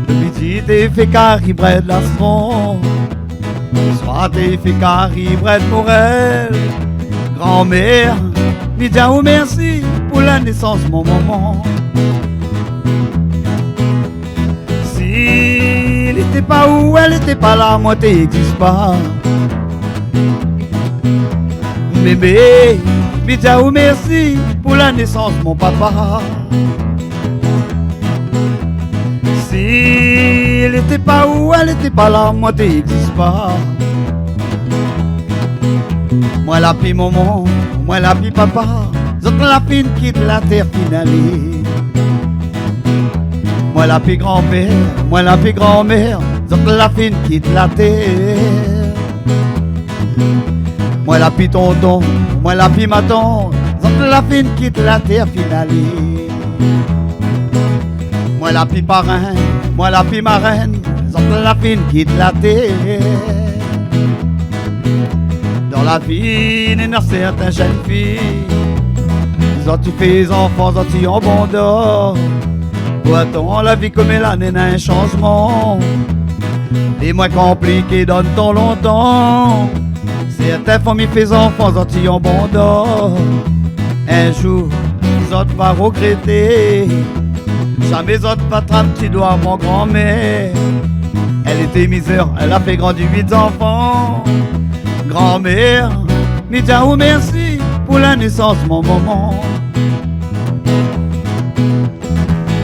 Le midi té fé kari brèd lastron. Le soir té fé kari brèd morèl. Granmèr, mi di aou mèrsi pou la nésans mon momon. Si lété pa ou, èl lété pa la, mwin té égzis pa. Mé, mé, mi di aou mèrsi pou la nésans mon papa. Si lété pa ou, èl lété pa la, mwin té égzis pa. Mwin la pi momon, mwin la pi papa, zot la fine kit la tèr, fine alé. Mwin la pi granpèr, mwin la pi granmèr, zot la fine kit la tèr. Mwin la pi tonton, mwin la pi matant, zot la fine kit la tèr, fine alé. Mwin la pi parin, mwin la pi marèn, zot la fine kit la tèr. Dan la vi, néna sèrtin jenn fi, zot i fé zanfan, zot i abandone. Pourtan, la vi koméla néna in shanzman. Lé mwin konpliké dan tan lontan. Sèrtin fanm i fé zanfan, zot i abandone. In zour, zot va rogrété. Zamé zot va trap ti doi mon granmèr. Èl lété mizèr, èl la fé grandi uit zanfan. Granmèr, mi di aou mèrsi pou la nésans mon momon.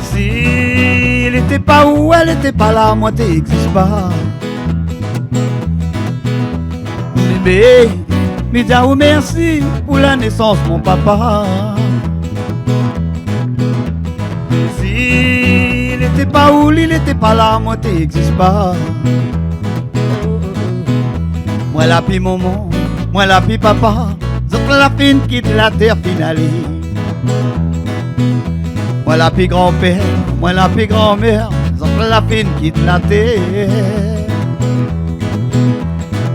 Si lété pa ou, èl lété pa la, mwin té égzis pa. Bébé, mi di aou mèrsi pou la nésans mon papa. Si lété pa ou, li lété pa la, mwin té égzis pa. Mwin la pi momon, mwin la pi papa, zot la fine kit la tèr, fine alé. Mwin la pi granpèr, mwin la pi granmèr, zot la fine kit la tèr.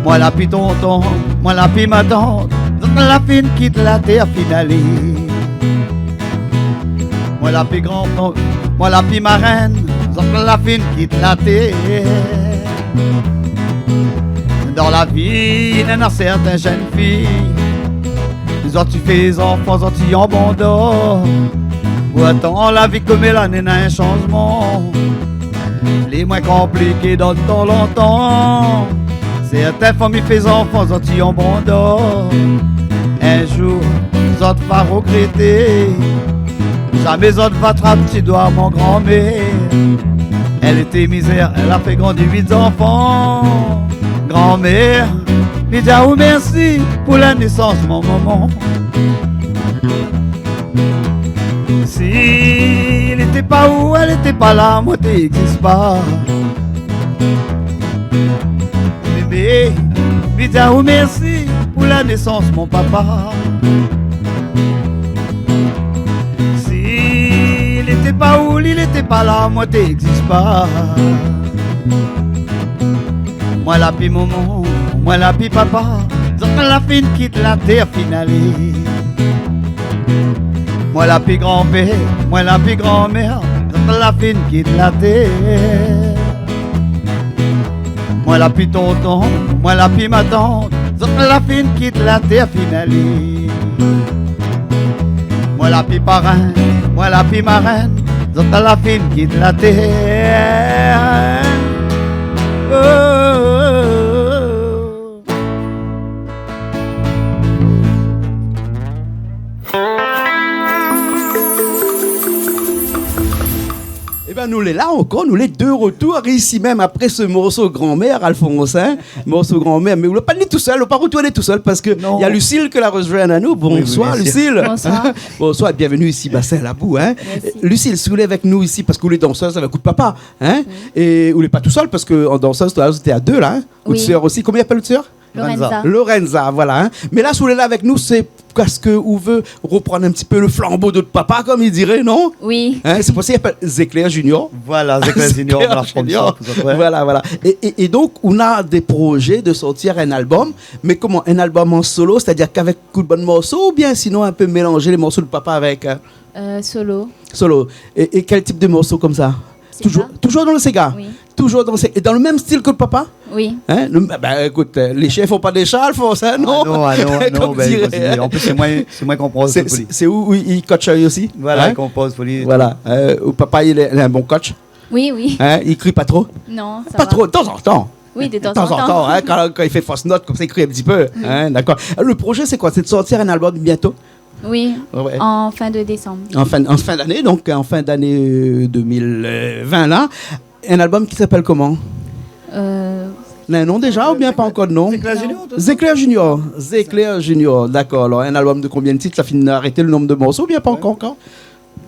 Mwin la pi tonton, mwin la pi matant, zot la fine kit la tèr, fine alé. Mwin la pi gran, mwin la pi marèn, zot la fine kit la tèr. Dan la vi, néna sèrtin jenn fi, zot i fé zanfan, zot i abandone. Pourtan, la vi koméla néna in shanzman. Lé moin konpliké dan tan lontan. Sèrtin fanm i fé zanfan, zot i anbandonn. In zour, zot va rogrété. Zamé zot va trap ti doi mon granmèr. Èl lété mizèr, èl la fé grandi uit zanfan. Granmèr, mi di aou mèrsi pou la nésans mon momon. Si lété pa ou, èl lété pa la, moin té égzis pa. Bébé, mi di aou mèrsi pou la nésans mon papa. Si lété pa ou, li lété pa la, moin té égzis pa. Moin la pi momon, moin la pi papa, zot la fine kit la tèr, fine alé. Moin la pi granpèr, moin la pi granmèr, zot la fine kit la tèr. Moin la pi tonton, moin la pi matant, zot la fine kit la tèr, fine alé. Moin la pi parin, moin la pi marèn, zot la fine kit la tèr. Oh, oh, oh, oh. Ében, nou lé la ankor, nou lé de retour isi mèm apré se morso Granmèr, Alphonse, in. Morso Granmèr, mé ou la pa ni tousèl, ou la pa rotourné tousèl parske néna Lucille ke la rozoinn anou. Oui, oui, bien sûr. Bonsoir, Lucille. Bonsoir. Bonsoir, bienvenue isi Bassin Labou, in. Mèrsi. Lucille, si ou lé avèk nou isi parske ou lé dansèz avèk out papa, in. Oui. É ou lé pa tousèl parske an dansèz, tout à l'heure, zot té a dé la, in. Oui. Out sèr osi, koman i apèl out sèr ? Lorenza. Lorenza, voilà, in. Mé la, si ou lé la avèk nou, sé parske ou vé roprann in ti pé le flanbo de out papa, kom i diré, non ? Oui. In, sé pou sa i apèl Zéklèr Junior. Voilà, Zéklèr Junior, Zéklèr Junior. Voilà, voilà. É, é, é donk, ou na dé projé de sortir in album, mé koman, in album an solo, sétadir k'avèk kou de bann morso, oubien sinon in pé mélanzé lé morso de papa avèk, euh, Euh, solo. Solo. É, é kèl tip de morso konmsa ? Séga. Toujour, toujour dan le séga ? Oui. Toujour dan sé-, é dan le mèm stil ke le papa ? Oui. In ? Le, bin, ékout, euh, lé shien i fé pa dé sha, Alphonse, in, non ? Ah non, ah non, ah non, bin, diré, i kontinué. An plis, sé moin, sé moin ki konpoz pou li. Sé, sé ou, ou i kotsh ali osi ? Voilà, i konpoz pou li é tou. Voilà. Euh, out papa, li lé, li lé in bon kotsh ? Oui, oui. In ? I kri pa tro ? Non, sa va. Pa tro, de tan zan tan. Oui, de tan zan tan. De tan zan tan, in, kan, kan i fé fos not, konmsa, i kri in ti pé. Oui. In, dakor. Le projé, sé koi ? Sé de sortir in album bientôt ? Oui, ouais, ouais. En fin de décembre. An fin, an fin d'ané, donk, an fin d'ané, euh, deux mille vingt la. In album ki apèl koman ? Euh, na in non déza oubien pa ankor de non ? Zéklèr Junior, tout sa. Zéklèr Junior. Zéklèr Junior, dakor. Alor, in album de konbien de tit ? La fine arété le nonb de morso oubien pa ankor, ankor ?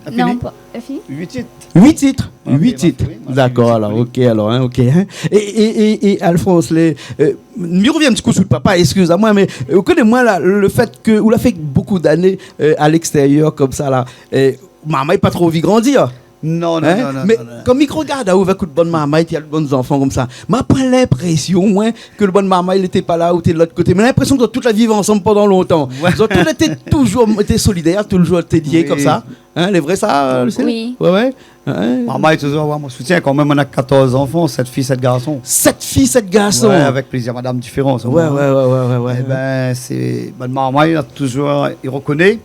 La fini ? Non, pa, la fini ? Uit tit. Uit tit ? Ah, ok, oui, moin, sé uit tit. Dakor, alor, ok, alor, in, ok, in. É, é, é, é Alphonse, lé, euh, mi rovien in ti kou su le papa, ékskiz amoin, mé, euh, ou koné, moin, la, le fé ke ou la fé bonpé d'ané, euh, a lékstérièr konmsa la, euh, marmay pa tro anvi grandir. Non, non, non, non, non. Mé kom mi rogard aou avèk out bann marmay, té a bann zanfan konmsa, ma pa linprésion, moin, ke le bann marmay lété pa la ou té de lot koté. Mé linprésion ke zot tout la viv ansanm pandan lontan. Ouais. Zot tout lété toujour, été solidèr, toujour été lié konmsa. Oui. In, lé vré sa, Lucille ? Oui. Ouais, ouais. In ? Marmay toujour avoir mon soutien. Kan mèm, moin na katorz zanfan, sèt fiy, sèt garson. Sèt fiy, sèt garson. Ouais, avèk plizièr madam diféran, sa va. Ouais, ouais, ouais. Ében, sé, bann marmay, la toujour, i rokoné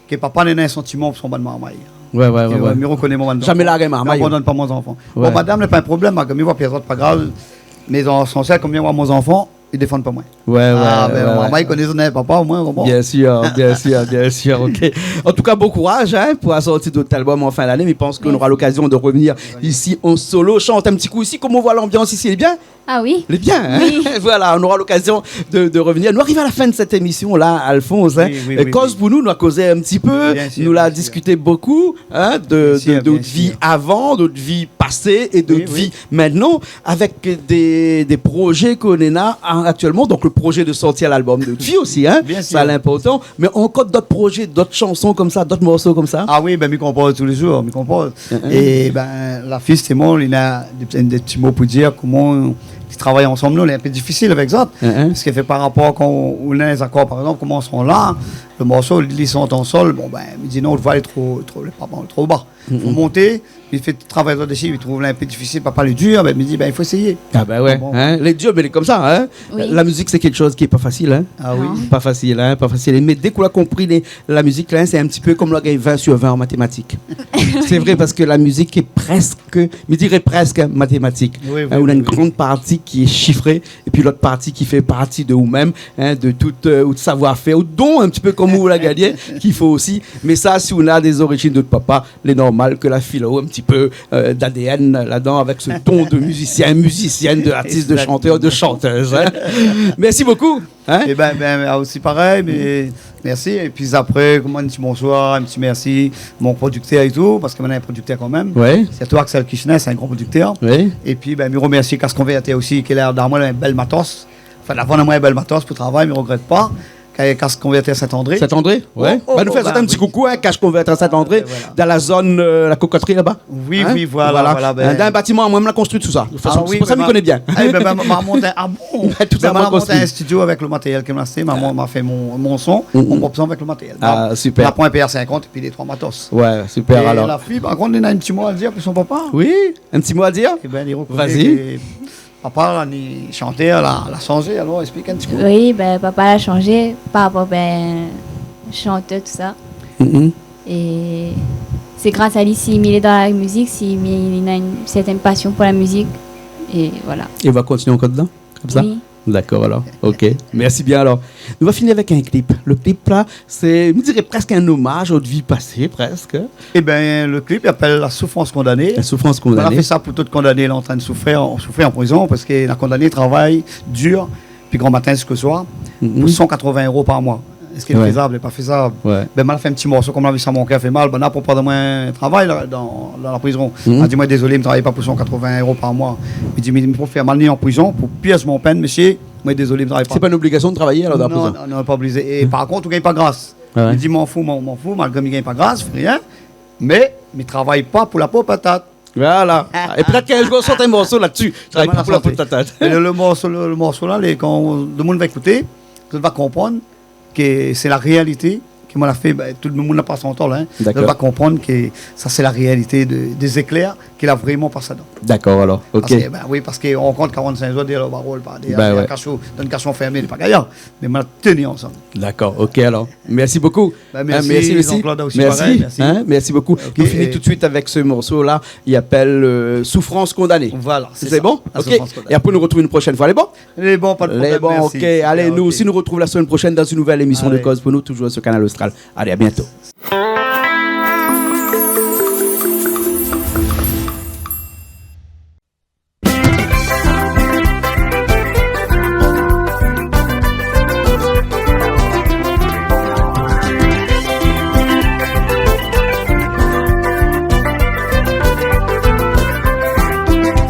ke papa néna in santiman pou son bann marmay. Ouais, ouais, ouais. Mi rokoné mon bann zanfan. Zamé larg in marmay. Mi abandonn pa mon zanfan. Ouais. Bon, madam, lé pa in problèm, mi voi pièrs, pa grav. Mé zan-, lésansièl, kom mi voi mon zanfan, i défann pa moin. Ouais, ouais, ouais. Ah, bin, marmay i koné son papa, omoin, bon. Bien sûr, bien sûr, bien sûr, ok. An tou ka, bon kouraz, in, pou la sorti de out album an fin d'ané, mé mi pans ke nou nora lokazion de revenir isi an solo, shant in ti kou isi, koman ou voi lanbians isi, lé bien ? Ah oui. Lé bien, in ? Oui. Voilà, nou nora lokazion de, de revenir. Nou ariv a la fin de sèt émision la, Alphonse, in. Oui, oui, oui, oui. Koz pou nou, nou la kozé in ti pé, nou la diskité bonpé, in, de, de, de out vi avan, de out vi pasé é de out vi mintnan, avèk dé, dé projé ke néna, in, aktièlman. Donk le projé de sortir lalbom de out vi osi, in. Bien sûr. Sa lé inportan. Mé ankor dot projé, dot shanson konmsa, dot morso konmsa ? Ah oui, bin, mi konpoz tou lé zour, mi konpoz. Hein, hein. É bin, la fi, zistoman, li na dé, dé ti mo pou dir koman li travay ansanm, non, lé in pé difisil avèk zot. Hein, hein. Parske fé par rapor kan ou, ou néna in zakor, par égzanp, koman son la, le morso, li, li shant an sol, bon, bin, mi di non, out voi lé tro, tro, lé pa bon, tro ba. Fo monté, Li fé travay la dsi, li trouv la in pé difisil, papa, lé dir, bin, mi di, bin, i fo éséyé. Ah bin ouais, bon, hein, lé dir, mé lé konmsa, hein. Oui. La mizik, sé kékshoz ki lé pa fasil, hein. Ah oui. Non. Pa fasil, hein, pa fasil. Mé dé k'ou la konpri lé, la mizik, la, sé in ti pé konm la gingn vin sur vin an matématik. Sé vré, parske la mizik lé prèsk, mi diré prèsk, hein, matématik. Oui, oui, oui, oui. Hein, ou na in gran parti ki lé shifré, épi lot parti ki fé parti de ou mèm, hein, de tout, euh, out savoir-fèr, out don, in ti pé konm ou la gingné, k'i fo osi. Mé sa, si ou na dé zorizine de papa, lé normal ke la fil aou in ti pé, euh, d'A D N ladan, avèk se don de mizisien, mizisièn, de artis, de shantèr, de shantèz, hein. Exactement. Mèrsi bokou, hein. Eh bin, bin, osi parèy, mé mèrsi. Épi apré, koman, in ti bonswar, in ti mèrsi, mon prodiktèr é tou, parske mi néna in prodiktèr kan mèm. Ouais. Sirtou Axel Kirchner, sé in gran prodiktèr. Ouais. Épi, bin, mi romèrsi Kas Konvèrtèr osi, ki lé la, dan moin, in bèl matos. Anfin, la vann amoin in bèl matos pou travay, mi regrèt pa. Kay Kas Konvèrtèr Saint-André. Saint-André, ouais. Oh, oh, bin, nou fé in ti koukou, hein, Kas Konvèrtèr Saint-André, voilà, dan la zone, euh, la Cocoterie laba. Oui, oui, voilà, voilà, bin. Hein, dan in batiman, moin, mi la konstrui tout sa. De tout fason, sé pou sa mi koné bien. Ah oui, bin, ma, ma mont in, ah bon ? Bin, tout sa, ma mont in studio avèk le matériel ke ma ashté, ma, ma fé mon, mon son, mon prop son avèk le matériel. Ah, super. Ma pran in P A cinquante épi lé troi matos. Ouais, super, alor. É la fiy, par kont, li na in ti mo a dir pou son papa. Oui, in ti mo a dir ? Eh bin, li rekoné ke Papa la ni shantèr, la, la shanzé, alor, èksplik in ti pé. Oui, bin, papa la shanzé par rapor, bin, shantèr, tout sa. Mhm. É sé gras a li si mi lé dan la mizik, si mi, mi na in sèrtin pasion pou la mizik. É voilà. É va kontinié ankor dedan, konmsa ? Oui. Dakor, alor. Ok. Mèrsi bien, alor. Nou va fini avèk in klip. Le klip la, sé, mi diré prèsk in omaz a out vi pasé, prèsk. Eh bin, le klip i apèl La Souffrance Condamnée. La Souffrance Condamnée. Voilà, fé sa pou tout kondané lé antrinn soufèr, soufèr an prizon, parske la kondané travay dir, dopi gran matin ziska soir, pou san katrovin éro par moi. Èske lé fézab ? Lé pa fézab. Ouais. Bin, ma la fé in ti morso, konm la vi sa mon kèr fé mal, bin, la, pou pa donn amoin travay la, dan, dan la prizon. Ma di, moin, dézolé, mi travay pa pou san katrovin éro par moi. Mi di, mé pou fé mal ni an prizon, pou pièr mon pèn, mésyé, moin, dézolé, mi travay pa. Sé pa in obligasion de travay, alor, dan la prizon ? Non, non, non, pa oblizé. É par kont, ou gingn pa gras. Ouais. Mi di, m'en fous, m'en, m'en fous, malgré mi gingn pa gras, rien. Mé mi travay pa pou la po patat. Voilà. É pétèt k'in zour, sort in morso la dsi. Travay pa pou la po patat. Mé le, le morso, le, le morso la, lé, kan demoun va ékouté, zot va konprann ke sé la réalité ke moin la fé, bin, tout demoun la pa son tol, hein. Dakor. Zot va konprann ke sa, sé la réalité de, dé zéklèr, ke la vréman pasé dedan. Dakor, alor. Ok. Parske, bin oui, parske ou rankont karant-sink zour dèrièr le baro, pa dèrièr, dèrièr la kaz, dan in kaz fèrmé, lé pa gayar. Mé moin la teni ansanm. Dakor, ok, alor. Mèrsi bokou. Bin, mèrsi, Jean-Claude, osi parèy, mèrsi. Hein, mèrsi bokou. Ok. Nou fini tout suit avèk se morso la, i apèl, euh, Souffrance Condamnée. Voilà, sé sa. Sé bon ? La Souffrance Condamnée. É apré, nou artrouv in proshèn foi. Lé bon ? Lé bon, pa de problèm, mèrsi. Lé bon, ok. Alé, nou osi, nou artrouv la semèn proshèn dan in nouvèl émision de Koz pou nou, toujours sur Kanal Austral. Alé, à bientôt.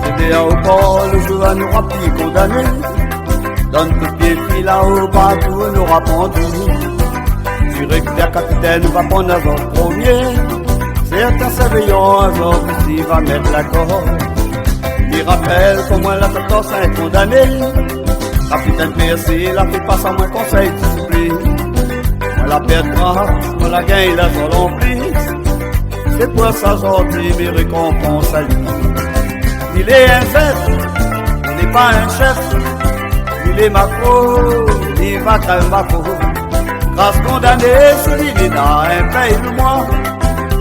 Sé déor o por, le zour la nou ra pi kondané. Dann kout pié fil la o bato, nou ra pandi. Direktèr, kapitèn, nou va pran azot promié. Sèrtin sirvéyan, azot osi va mèt la kor. Mi rapèl koman la tata sé in kondané. Kapitèn Percy la fé pas amoin konsèy disiplin. Moin la pèrd gras, moin la gingn la zol an plis. Sé pou sa zordi mi rékonpans ali. Li lé in zèf, li lé pa in shèf. Li lé makro, li va krév makro. Gras kondané, si li néna in pèy le moi.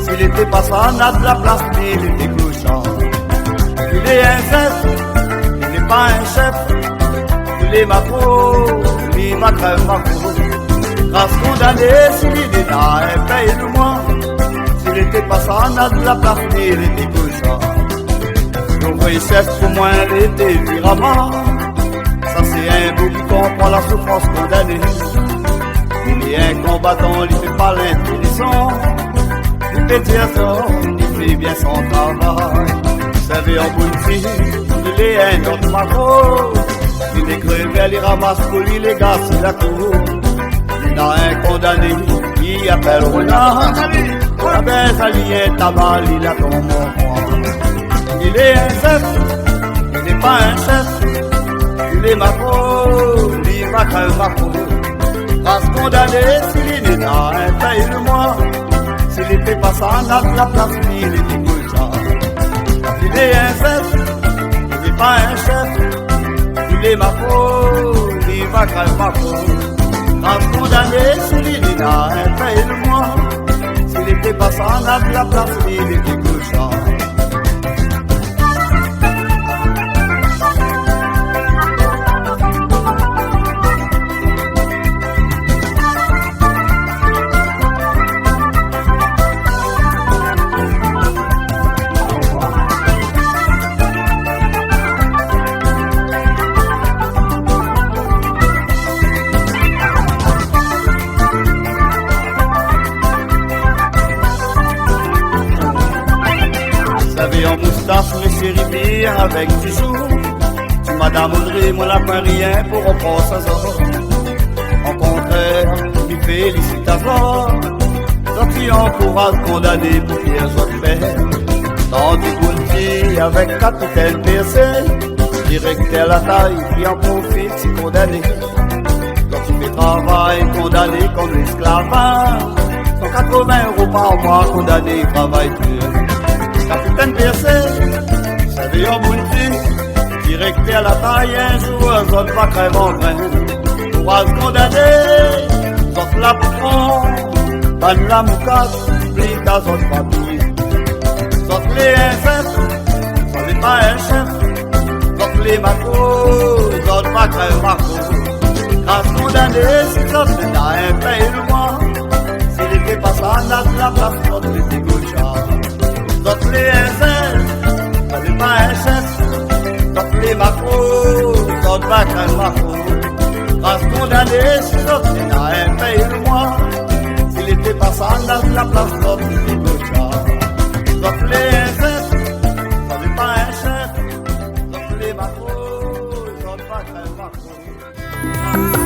Si li té pa sa, na de la plas, li té kloshar. Li lé in zèf, li lé pa in shèf. Li lé makro, li va krév makro. Gras kondané, si li néna in pèy le moi. Si li té pa sa, na de la plas, li té kloshar. Lo vré shèf pou moin, li té Virama. Sa sé in boug ki konpran la soufrans kondané. Li lé in konbatan, li fé pa lintélisan. Li fé dir sa, li fé bien son travay. Sèrvér an bounsi, li lé in ot makro. Li lé krévèr, li ramas pou li, li gasi la kour. Li na in kondané, li apèl Renar. Ou la bèz ali in taba, li la tonm an koin. Li lé in zèf, li lé pa in shèf. Li lé makro, li va krév makro. Gras kondané, si li néna in pèy le moi. Si li té pa sa, na de la plas, li té kloshar. Lé in zèf, lé pa in shèf, li lé mako, li va krèv mako. Kras kondané, si li néna in pèlmwa, si li té pa sa, na la plas, li lé dégoutan. Zavé an moustas, mésyé Rivièr avèk Tizour. Ti madam Audrey, moin la poin rien pou ropros azot. Okontrèr, mi félisit azot. Zot i ankouraz kondané pou fé zot fèr. Tandi Bounty avèk kapitèn Persé, dirèktèr Latay, i anprofit si kondané. Zot i fé travay kondané konm lésklav. San katrovin éro par moi, kondané i travay pli. Kapitèn Persé, zavé an Bounty, dirèktèr Latay, in zour zot va krèv an grin. Kouraz kondané, zot la pran bann la moukat, pli ta zot famiy. Zot lé in zèf, zot lé pa in shèf, zot lé mako, zot va krèv mako. Kras kondané, si zot néna in pèlmwa, si li té pa sa, na la plas, zot lé dégoutan. Zot lé in zèf, zot lé pa in shèf, zot lé mako, zot va krèv mako. Kras kondané, si zot néna in pèlmwa, si li té pa sa, na la plas, zot lé dégoutan. Zot lé in zèf, zot lé pa in shèf, zot lé mako, zot va krèv mako.